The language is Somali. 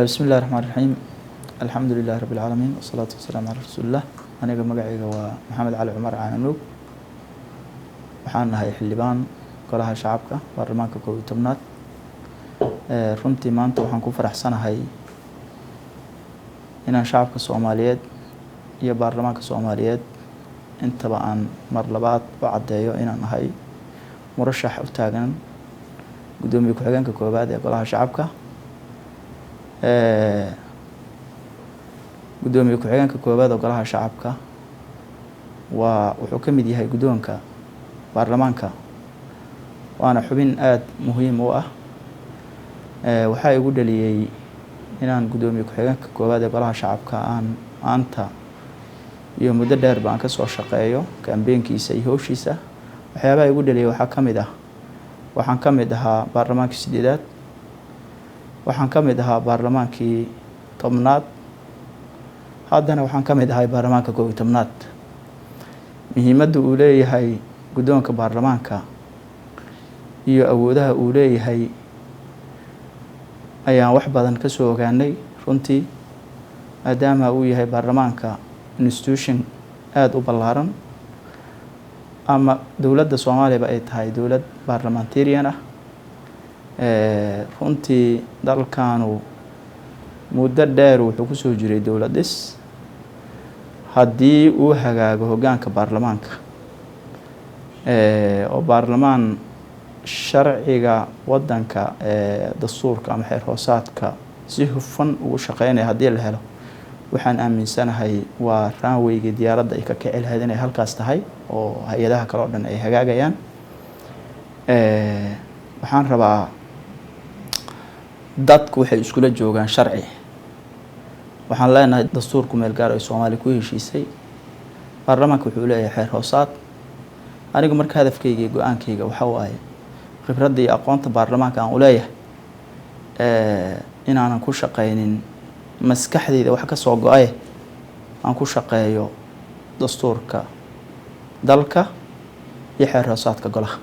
Bismi illahi raxmaan raxiim, alxamdu lilahi rabbi alcaalamiin, wasalaatu wasalaamu calaa rasuulillah. Aniga magacayga waa Maxamed Cali Cumar Caananuug. Waxaan nahay xildhibaan Golaha Shacabka, baarlamaanka 11aad. Runtii maanta waxaan ku faraxsanahay inaan shacabka Soomaaliyeed iyo baarlamaanka Soomaaliyeed intaba aan mar labaad u caddeeyo inaan ahay murashax u taagan guddoomiye ku-xigeenka koowaad ee Golaha Shacabka. Guddoomiye ku-xigeenka koowaad oo Golaha Shacabka waa wuxuu ka mid yahay guddoonka baarlamaanka, waana xubin aada muhiim u ah. Waxaa igu dhaliyey inaan guddoomiye ku-xigeenka koowaad ee Golaha Shacabka aan maanta iyo muddo dheerba aan kasoo shaqeeyo kambeynkiisa iyo howshiisa, waxyaabaha igu dhaliyay waxaa ka mid ah: waxaan ka mid ahaa baarlamaankii sideedaad, waxaan ka mid ahaa baarlamaankii 10aad, haddana waxaan ka mid ahay baarlamaanka 11aad. Muhiimadda uu leeyahay guddoonka baarlamaanka iyo awoodaha uu leeyahay ayaan wax badan kasoo ogaanay runtii, maadaama uu yahay baarlamaanka institution aada u ballaaran, ama dowladda Soomaaliyaba ay tahay dowlad parliamentarian ah. Runtii dalkanu muddo dheer wuxuu kusoo jiray dowlad dhis. Haddii uu hagaago hoggaanka baarlamaanka oo baarlamaan sharciga waddanka, dastuurka ama xeer hoosaadka si hufan ugu shaqeynaya haddii la helo, waxaan aaminsanahay waa runway-gii diyaaradda ay ka kici lahayd inay halkaas tahay oo hay-adaha kale oo dhan ay hagaagayaan. Waxaan rabaa, dadku waxay iskula joogaan sharci. Waxaan leenahay dastuurku meel gaar ay Soomaaliya ku heshiisay. Baarlamaanka wuxuu leeyahay xeer hoosaad. Anigu marka hadafkayga iyo go-aankayga waxa waaye, khibradda iyo aqoonta baarlamaanka aan uleeyahay, inaanan ku shaqeynin maskaxdayda wax ka soo go-ay, aan ku shaqeeyo dastuurka dalka iyo xeer hoosaadka golaha.